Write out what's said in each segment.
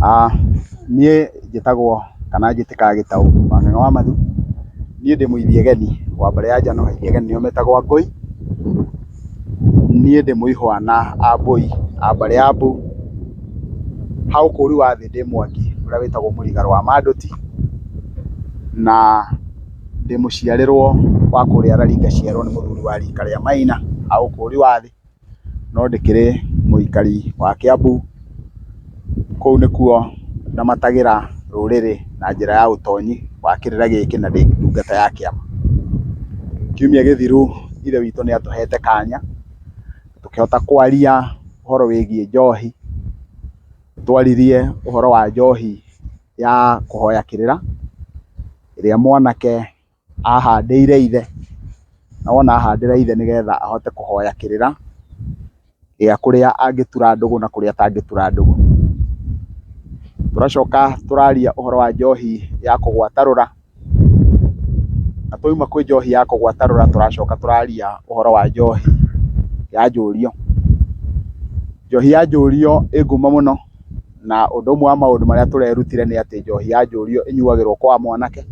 Niĩ njĩtagwo kana njĩtĩkaga Gĩtaũ wa Ng'ang'a wa Mathu, niĩ ndĩ mũithiegeni wa mbarĩ ya Njano, aithiegeni nĩo metagwo Angũi. Niĩ ndĩ mũihwana Ambũi a mbarĩ ya Ambu, ha ũkũri wa thĩ ndĩ Mwangi ũrĩa wĩtagwo Mũrigarũ wa Manduti, na ndĩ mũciarĩrwo wa kũrĩa Rari ngaciarwo nĩ mũthuri wa rika rĩa Maina ha ũkũri wa thĩ, no ndĩkĩrĩ mũikari wa Kĩambu, kũu nĩkuo ndamatagĩra rũrĩrĩ na njĩra ya ũtonyi wa kĩrĩra gĩkĩ na ndĩ ndungata ya kĩama. Kiumia gĩthiru ithe witũ nĩ atũhete kanya, tũkĩhota kwaria ũhoro wĩgiĩ njohi, twaririe ũhoro wa njohi ya kũhoya kĩrĩra, ĩrĩa mwanake ahandĩire ithe, na wona ahandĩra ithe nĩgetha ahote kũhoya kĩrĩra gĩa kũrĩa angĩtura ndũgũ na kũrĩa atangĩtura ndũgũ. Tũracoka tũraria ũhoro wa njohi ya kũgwatarũra, na twauma kwĩ njohi ya kũgwatarũra tũracoka tũraria ũhoro wa njohi ya njũrio. Njohi ya njũrio ĩ ngumo mũno, na ũndũ ũmwe wa maũndũ marĩa tũrerutire nĩ atĩ njohi ya njũrio ĩnyuagĩrwo kwa mwanake,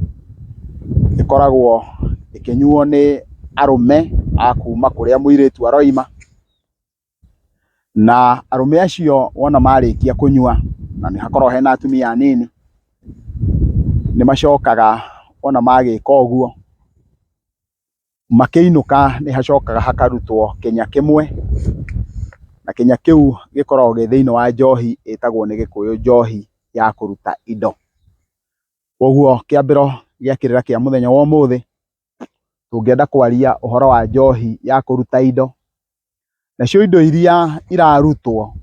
ĩkoragwo ĩkĩnyuo nĩ arũme a kuma kũrĩa mũirĩtu aroima, na arũme acio wona marĩkia kũnyua, na nĩ hakoragwo hena atumia anini, nĩ macokaga wona magĩka ũguo, makĩinũka nĩ hacokaga hakarutwo kĩnya kĩmwe, na kĩnya kĩu gĩkoragwo gĩ thĩinĩ wa njohi ĩtagwo nĩ gĩkũyũ njohi ya kũruta indo. Koguo kĩambĩro gĩa kĩrĩra kĩa mũthenya wa ũmũthĩ, tũngĩenda kwaria ũhoro wa njohi ya kũruta indo, nacio indo iria irarutwo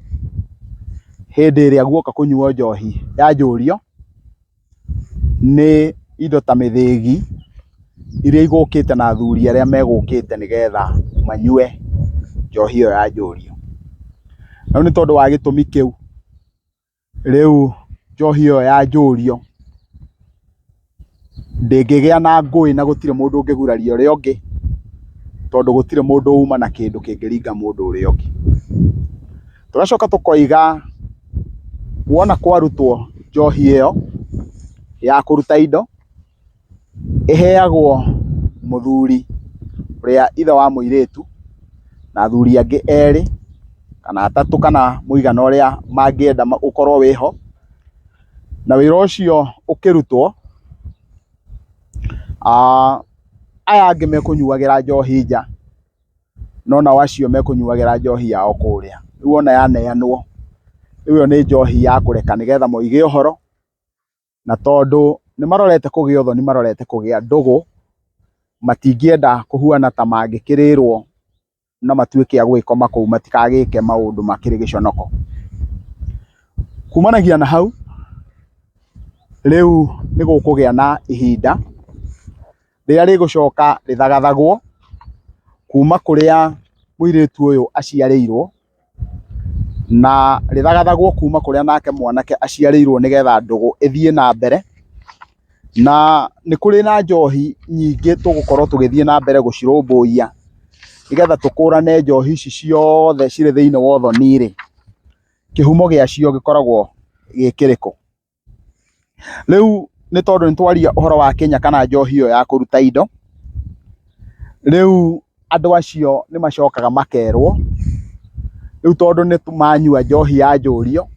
hĩndĩ ĩrĩa guoka kũnyuo njohi ya njũrio, nĩ indo ta mĩthĩgi iria igũkĩte na athuri arĩa megũkĩte nĩgetha manyue njohi ĩyo ya njũrio. Rĩu nĩ tondũ wa gĩtũmi kĩu, rĩu njohi ĩyo ya njũrio ndĩngĩgĩa na ngũĩ na gũtirĩ mũndũ ũngĩguraria ũrĩa ũngĩ, tondũ gũtirĩ mũndũ uma na kĩndũ kĩngĩringa mũndũ ũrĩa ũngĩ. Tũgacoka tũkoiga wona kwarutwo njohi ĩyo ya kũruta indo, ĩheagwo mũthuri ũrĩa ithe wa mũirĩtu na athuri angĩ erĩ kana atatũ kana mũigana ũrĩa mangĩenda ũkorwo wĩho, na wĩra ũcio ũkĩrutwo, aya angĩ mekũnyuagĩra njohi nja, no nao acio mekũnyuagĩra njohi yao kũrĩa. Rĩu wona yaneanwo, rĩu ĩyo nĩ njohi ya kũreka nĩgetha moige ũhoro, na tondũ nĩ marorete kũgĩa ũthoni marorete kũgĩa ndũgũ, matingĩenda kũhuana ta mangĩkĩrĩrwo na matuĩke a gũgĩkoma kũu matikagĩke maũndũ makĩrĩ gĩconoko. Kumanagia na hau, rĩu nĩ gũkũgĩa na ihinda rĩrĩa rĩgũcoka rĩthagathagwo kuma kũrĩa mũirĩtu ũyũ aciarĩirwo, na rĩthagathagwo kuma kũrĩa nake mwanake aciarĩirwo nĩgetha ndũgũ ĩthiĩ na mbere. Na nĩ kũrĩ na njohi nyingĩ tũgũkorwo tũgĩthiĩ na mbere gũcirũmbũiya, nĩgetha tũkũrane njohi ici ciothe cirĩ thĩinĩ wa ũthoni rĩ, kĩhumo gĩacio gĩkoragwo gĩ kĩrĩkũ. Rĩu nĩ tondũ nĩ twaria ũhoro wa kĩnya kana njohi ĩyo ya kũruta indo, rĩu andũ acio nĩ macokaga makerwo, rĩu tondũ nĩ manyua njohi ya njũrio,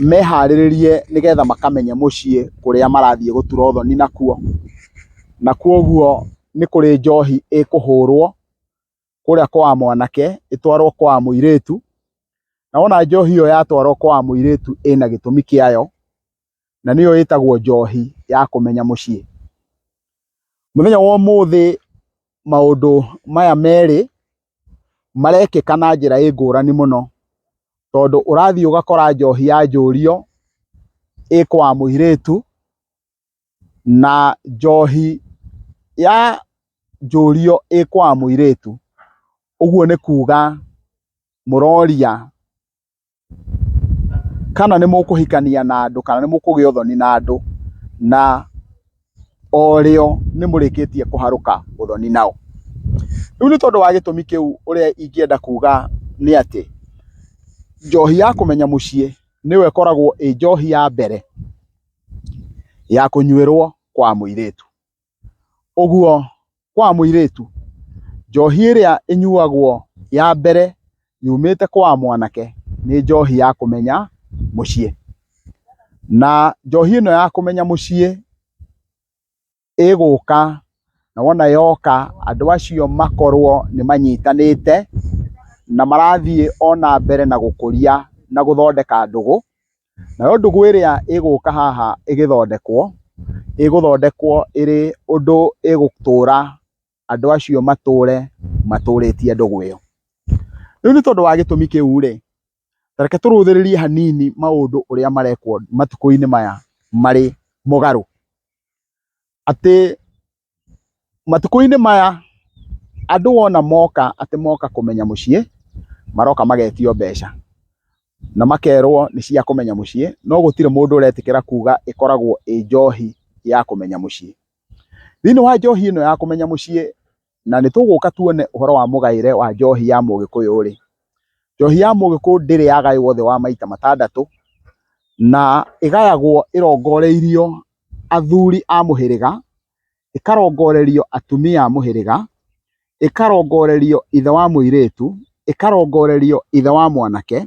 meharĩrĩrie nĩgetha makamenye mũciĩ kũrĩa marathiĩ gũtura ũthoni nakuo, na koguo nĩ kũrĩ njohi ĩkũhũrwo kũrĩa kwa mwanake ĩtwarwo kwa mũirĩtu, na wona njohi ĩyo yatwarwo kwa mũirĩtu ĩna gĩtũmi kĩayo, na nĩyo ĩtagwo njohi ya kũmenya mũciĩ. Mũthenya wa ũmũthĩ maũndũ maya merĩ marekĩka na njĩra ĩ ngũrani mũno, tondũ ũrathiĩ ũgakora njohi ya njũrio ĩ kwa mũirĩtu, na njohi ya njũrio ĩ kwa mũirĩtu, ũguo nĩ kuga mũroria kana nĩ mũkũhikania na andũ kana nĩ mũkũgĩa ũthoni na andũ, na o rĩo nĩ mũrĩkĩtie kũharũka ũthoni nao. Rĩu nĩ tondũ wa gĩtũmi kĩu ũrĩa ingĩenda kuga nĩ atĩ, njohi ya kũmenya mũciĩ nĩyo ĩkoragwo ĩ njohi ya mbere ya kũnyuĩrwo kwa mũirĩtu. Ũguo kwa mũirĩtu, njohi ĩrĩa ĩnyuagwo ya mbere yumĩte kwa mwanake nĩ njohi ya kũmenya mũciĩ. Na njohi ĩno ya kũmenya mũciĩ ĩgũka, na wona yoka andũ acio makorwo nĩ manyitanĩte na marathiĩ ona mbere na gũkũria na gũthondeka ndũgũ. Nayo ndũgũ ĩrĩa ĩgũka haha ĩgĩthondekwo, ĩgũthondekwo ĩrĩ ũndũ ĩgũtũra andũ acio matũre matũrĩtie ndũgũ ĩyo. Rĩu nĩ tondũ wa gĩtũmi kĩu rĩ, ta reke tũrũthĩrĩrie hanini maũndũ ũrĩa marekwo matukũ-inĩ maya marĩ mũgarũ. Atĩ matukũ-inĩ maya andũ wona moka atĩ moka kũmenya mũciĩ, maroka magetio mbeca na makerwo nĩ cia kũmenya mũciĩ, no gũtirĩ mũndũ ũretĩkĩra kuga ĩkoragwo ĩ njohi ya kũmenya mũciĩ. Thĩinĩ wa njohi ĩno ya kũmenya mũciĩ, na nĩ tũgũka tuone ũhoro wa mũgaĩre wa njohi ya mũgĩkũyũ rĩ, njohi ya mũgĩkũyũ ndĩrĩ yagaywo thĩ wa maita matandatũ, na ĩgayagwo ĩrongoreirio athuri a mũhĩrĩga, ĩkarongorerio atumia a mũhĩrĩga, ĩkarongorerio ithe wa mũirĩtu, ĩkarongorerio ithe wa mwanake,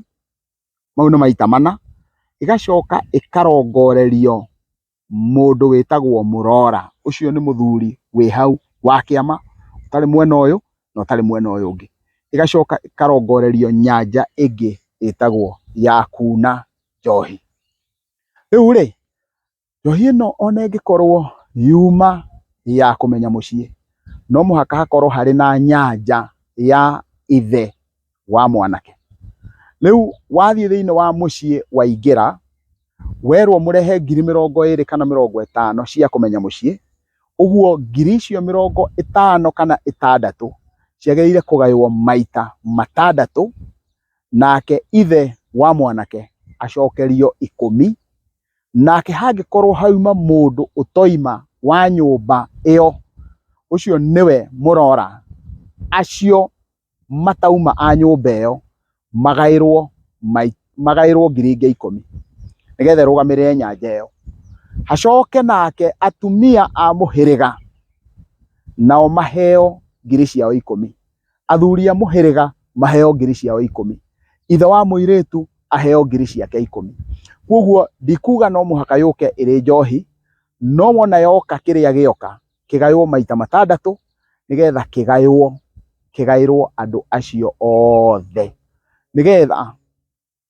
mau nĩ maita mana, ĩgacoka ĩkarongorerio mũndũ wĩtagwo mũrora, ũcio nĩ mũthuri wĩ hau wa kĩama, ũtarĩ mwena ũyũ na ũtarĩ mwena ũyũ ũngĩ. Ĩgacoka ĩkarongorerio nyanja ĩngĩ ĩtagwo ya kuna njohi. Rĩu rĩ, njohi ĩno ona ĩngĩkorwo yuma ya kũmenya mũciĩ, no mũhaka hakorwo harĩ na nyanja ya ithe wa mwanake. Rĩu wathiĩ thĩinĩ wa mũciĩ waingĩra, werwo mũrehe ngiri 20 kana 50 cia kũmenya mũciĩ, ũguo ngiri icio 50 kana 60 ciagĩrĩire kũgaywo maita matandatũ, nake ithe wa mwanake acokerio 10, nake hangĩkorwo hauma mũndũ ũtoima wa nyũmba ĩyo, ũcio nĩwe mũrora, acio matauma a nyũmba ĩyo magaĩrwo ngiri ingĩ 10 nĩgetha ĩrũgamĩrĩre nyanja ĩyo. Hacoke nake atumia a mũhĩrĩga nao maheo ngiri ciao 10, athuri a mũhĩrĩga maheo ngiri ciao 10, ithe wa mũirĩtu aheo ngiri ciake 10. Koguo ndikuga no mũhaka yũke ĩrĩ njohi, no wona yoka kĩrĩa gĩoka kĩgaywo maita matandatũ nĩgetha kĩgaĩrwo andũ acio othe, nĩgetha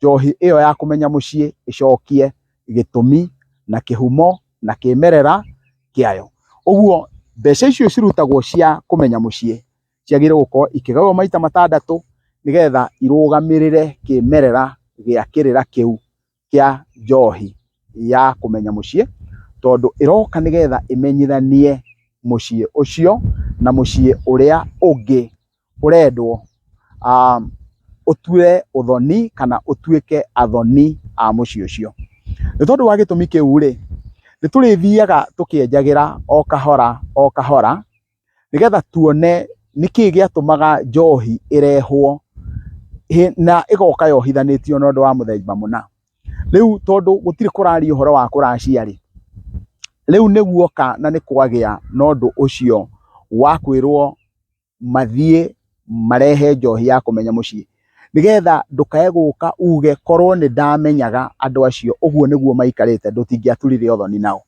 njohi ĩyo ya kũmenya mũciĩ ĩcokie gĩtũmi na kĩhumo na kĩmerera kĩayo. Ũguo mbeca icio cirutagwo cia kũmenya mũciĩ ciagĩrĩirwo gũkorwo ikĩgaywo maita matandatũ nĩgetha irũgamĩrĩre kĩmerera gĩa kĩrĩra kĩu kĩa njohi ya kũmenya mũciĩ, tondũ ĩroka nĩgetha ĩmenyithanie mũciĩ ũcio na mũciĩ ũrĩa ũngĩ ũrendwo ũtue ũthoni kana ũtuĩke athoni a mũciĩ ũcio. Nĩ tondũ wa gĩtũmi kĩu rĩ, nĩ tũrĩthiaga tũkĩenjagĩra o kahora o kahora, nĩgetha tuone nĩkĩ gĩatũmaga njohi ĩrehwo na ĩgoka yohithanĩtio na ũndũ wa mũthemba mũna. Rĩu tondũ gũtirĩ kũraria ũhoro wa kũracia rĩ, rĩu nĩ guoka na nĩ kwagĩa na ũndũ ũcio wa kwĩrwo mathiĩ marehe njohi ya kũmenya mũciĩ, nĩgetha ndũkae gũka uge korwo nĩ ndamenyaga andũ acio ũguo nĩguo maikarĩte ndũtingĩaturire ũthoni nao.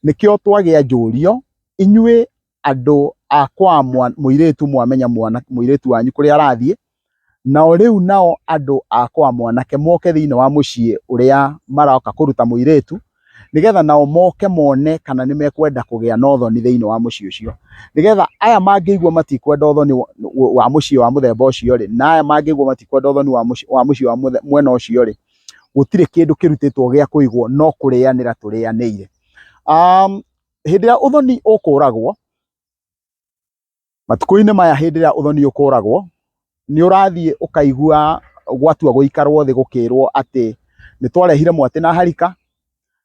Nĩkĩo twagĩa njũrio inyuĩ andũ a kwa mũirĩtu mwamenya mũirĩtu wanyu kũrĩa arathiĩ, nao rĩu nao andũ a kwa mwanake moke thĩinĩ wa mũciĩ ũrĩa maroka kũruta mũirĩtu, nĩgetha nao moke mone kana nĩ mekwenda kũgĩa na ũthoni thĩinĩ wa mũciĩ ũcio, nĩgetha aya mangĩigua matikwenda ũthoni wa mũciĩ wa mũthemba ũcio rĩ, na aya mangĩigua matikwenda ũthoni wa mũciĩ wa mwena ũcio rĩ, gũtirĩ kĩndũ kĩrutĩtwo gĩa kũigwo no kũrĩanĩra tũrĩanĩire. Hĩndĩ ĩrĩa ũthoni ũkũragwo, matukũ-inĩ maya hĩndĩ ĩrĩa ũthoni ũkũragwo, nĩ ũrathiĩ ũkaigua gwatua gũikarwo thĩ gũkĩrwo atĩ nĩ twarehire mwatĩ na harika,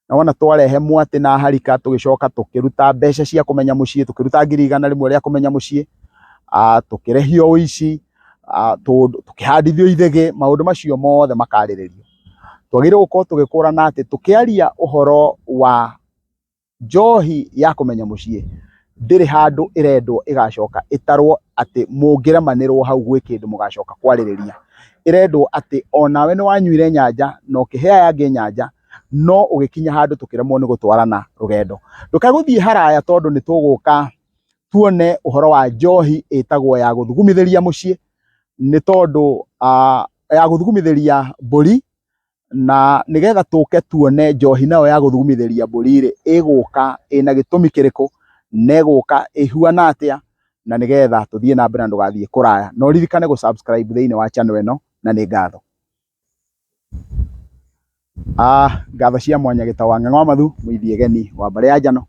na wona twarehe mwatĩ na harika tũgĩcoka tũkĩruta mbeca cia kũmenya mũciĩ, tũkĩruta ngiri 100 rĩa kũmenya mũciĩ, tũkĩrĩhio ũici, tũkĩhandithio ithĩgĩ, maũndũ macio mothe makarĩrĩrio. Twagĩrĩirwo gũkorwo tũgĩkũrana atĩ tũkĩaria ũhoro wa njohi ya kũmenya mũciĩ, ndĩrĩ handũ ĩrendwo ĩgacoka ĩtarwo atĩ mũngĩremanĩrwo hau gwĩ kĩndũ mũgacoka kwarĩrĩria. Ĩrendwo atĩ onawe nĩ wanyuire nyanja na ũkĩhe aya angĩ nyanja, no ũgĩkinya handũ tũkĩremwo nĩ gũtwarana rũgendo. Ndũkae gũthiĩ haraya tondũ nĩ tũgũka tuone ũhoro wa njohi ĩtagwo ya gũthugumithĩria mũciĩ, nĩ tondũ ya gũthugumithĩria mbũri, na nĩgetha tũke tuone njohi nayo ya gũthugumithĩria mbũri rĩ, ĩgũka ĩna gĩtũmi kĩrĩkũ, na ĩgũka ĩhuana atĩa, na nĩgetha tũthiĩ na mbere na ndũgathiĩ kũraya. Na ũririkane gũ subscribe thĩinĩ wa channel ĩno, na nĩ ngatho. Ngatho cia mwanya Gĩtaũ wa Ng'ang'a wa Mathu, Mũithi Egeni wa mbarĩ ya Njano.